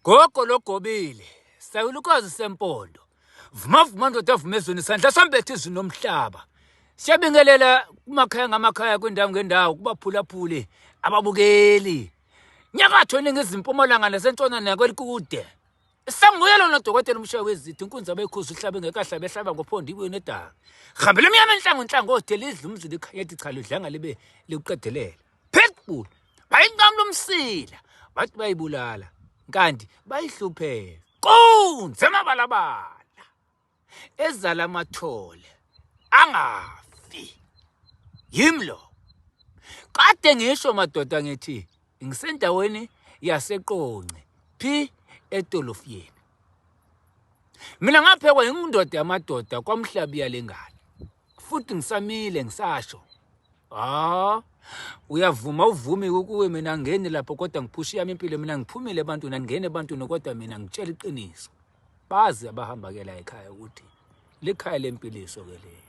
Gogo logobile, salukazi sempondo. Vuma vuma ndoda vuma ezweni isandla sambethe izwi nomhlaba. Siyabingelela kumakhaya ngamakhaya kwindawo ngendawo kubaphulaphuli ababukeli. Nyakatho eningizimu mpumalanga nasentshona nakwelikude. Sanguye lona dokotela umshayi wezithi inkunzi abekhuza uhlabe ngekahlabe ehlaba ngophondo ibuye nedaka. Hambela emnyama enhlango nhlango odela idla umzila ikhanya ethi cha ludlanga libe liqedelela. Pitbull bayinqamula umsila bathi bayibulala kanti bayihlupheka kunze amabalabala ezala amathole angafi yimi lo kade ngisho madoda ngithi ngisendaweni yaseqonce phi edolofiyeni mina ngaphekwa yindoda yamadoda kwamhlabiya lengane futhi ngisamile ngisasho Ah, uyavuma uvume kuwe mina ngeni lapho kodwa ngiphusha yami impilo mina ngiphumile ebantwini angingeni ebantwini kodwa mina ngitshela iqiniso. Bazi abahamba ke la ekhaya ukuthi likhaya lempiliso ke leli.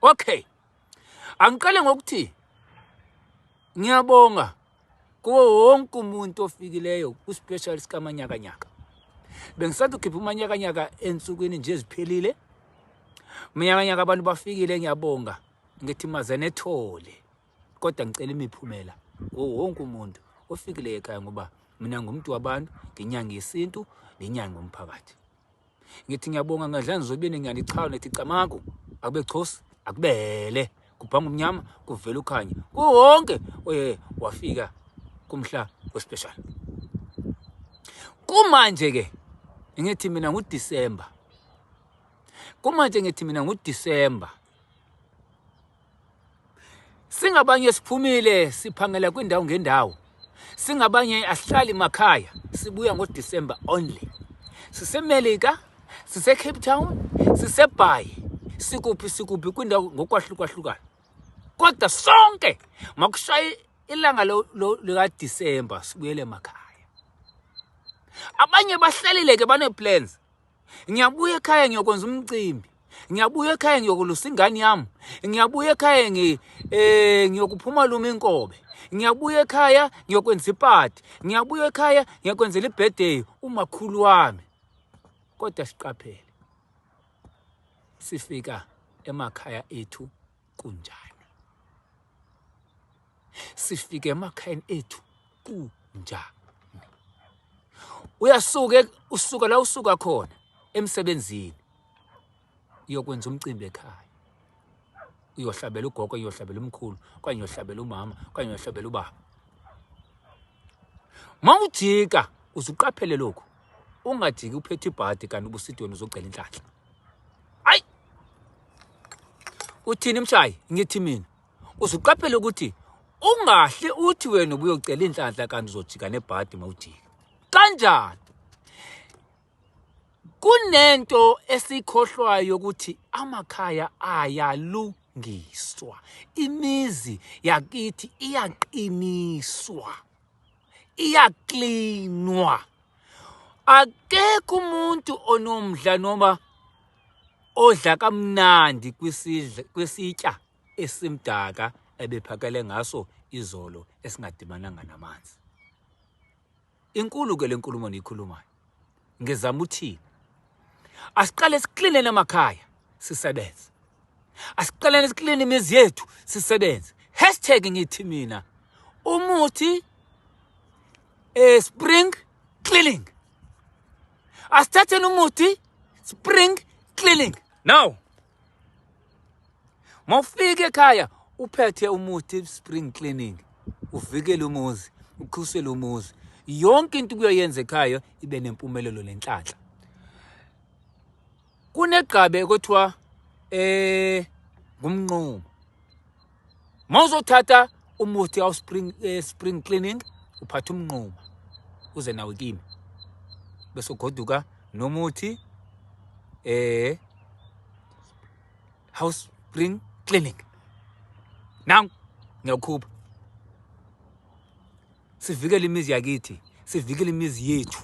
Okay. Angiqale ngokuthi ngiyabonga kuwo wonke umuntu ofikileyo ku-special sikamanyakanyaka. Bengisanda ukukhipha umanyakanyaka ensukwini nje eziphelile. Umanyakanyaka abantu bafikile ngiyabonga. Ngithi maze nethole kodwa ngicela imiphumela kuwo wonke umuntu ofikile ekhaya ngoba mina ngumuntu wabantu nginyanga yesintu nginyanga umphakathi. Ngithi ngiyabonga ngadlani zobini ngiyanichawa nethi camagu akube chosi akubele kubhanga umnyama kuvela ukhanya kuwo wonke oye wafika kumhla wespecial. Kumanje ke ngithi mina nguDecember. Kumanje ngithi mina nguDecember. Singabanye siphumile siphangela kwindawo ngendawo. Singabanye asihlali makhaya sibuya ngoDecember only. SiseMelika, sise Cape Town, siseBhayi, sikuphi sikuphi kwindawo ngokwahlukahlukana. Kodwa sonke makushaya ilanga likaDecember sibuyele emakhaya. Abanye bahlalile ke bane plans. Ngiyabuya ekhaya ngiyokwenza umcimbi. Ngiyabuya ekhaya ngiyokulusa ingane yami. Ngiyabuya ekhaya ngi eh ngiyokuphuma luma inkobe. Ngiyabuya ekhaya ngiyokwenza ipati. Ngiyabuya ekhaya ngiyokwenzela ibirthday umakhulu wami. Kodwa siqaphele. Sifika emakhaya ethu kunjani? Sifike emakhayeni ethu kunjani? Uyasuke usuka la usuka khona emsebenzini uyokwenza umcimbi ekhaya uyohlabela ugogo uyohlabela umkhulu okanye uyohlabela umama okanye uyohlabela ubaba mawujika uzuqaphele lokhu ungajiki uphethe ibhadi kanti ubusidweni uzocela inhlanhla ayi uthini mshayi ngithi mina uzuqaphele ukuthi ungahle uthi wena ubuyocela inhlanhla kanti uzojika nebhadi mawujika kanjani kunento esikhohlwayo ukuthi amakhaya ayalungiswa imizi yakithi iyaqiniswa iyaklinwa akekho umuntu onomdla noma odla kamnandi kwisidla kwisitya esimdaka ebephakele ngaso izolo esingadibananga namanzi. Inkulu ke lenkulumo niyikhulumayo. Ngizama uthini? Asiqale sikline emakhaya sisebenze. Asiqaleni sikline imizi yethu sisebenze. Hashtag ngithi mina umuthi eh spring cleaning. Asithatheni umuthi spring cleaning. Now Mawufika ekhaya uphethe umuthi spring cleaning uvikele umuzi ukhusele umuzi yonke into kuyoyenza ekhaya ibe nempumelelo nenhlanhla kunegqabe kuthiwa eh ngumnqumo mawuzothatha umuthi awu spring eh, spring cleaning uphatha umnqumo uze nawe kimi bese ugoduka nomuthi eh house spring cleaning nangu ngiyawukhupha sivikele imizi yakithi sivikele imizi yethu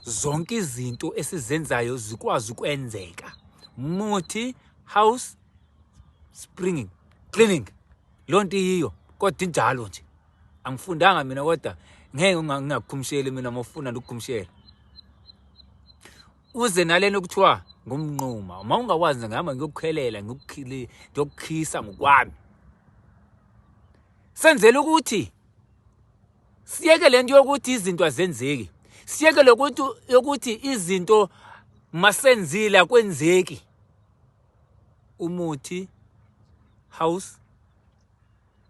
zonke izinto esizenzayo zikwazi ukwenzeka muthi house springing cleaning loo nto iyiyo kodwa injalo nje angifundanga mina kodwa Ngeke ngingakukhumsheli mina uma ufuna ndikukhumshela. Uze nalena okuthiwa ngumnquma. Uma ungawazi ngihamba ngiyokukhelela ngikukhile ngiyokukhisa ngokwami. Senzela ukuthi siyeke lento yokuthi izinto azenzeki. Siyeke lokuthi yokuthi izinto masenzile akwenzeki. Umuthi house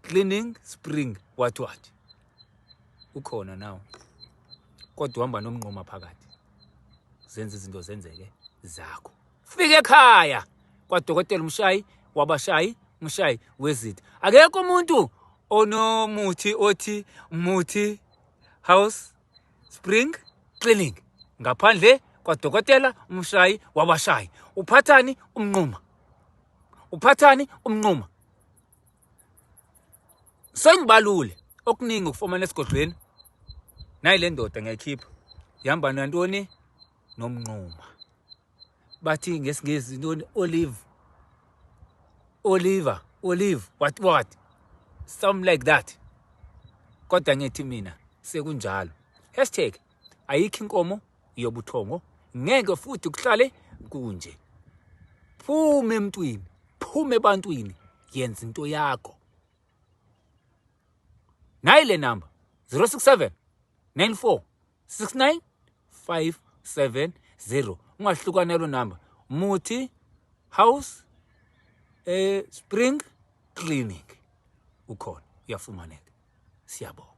cleaning spring what what ukhona nawo kodwa uhamba nomnquma phakathi zenza izinto zenzeke zakho fika ekhaya kwadokotela umshayi wabashayi umshayi wezitha akekho umuntu onomuthi othi muthi house spring cleaning ngaphandle kwadokotela umshayi wabashayi uphathani umnquma uphathani umnquma Sengibalule okuningi ukufomana esigodlweni. Nayi le ndoda ngiyayikhipha. Ihamba nantoni? Nomnquma. Bathi ngesiNgisi ntoni? Olive. Oliver, olive, what what? Some like that. Kodwa ngithi mina sekunjalo. Hashtag ayikho inkomo yobuthongo ngeke futhi kuhlale kunje. Phuma emntwini. Phuma ebantwini yenza into yakho. Nayi le number 067 94 69 570 ungahlukana lo number muthi house eh spring clinic ukhona uyafumaneka siyabonga.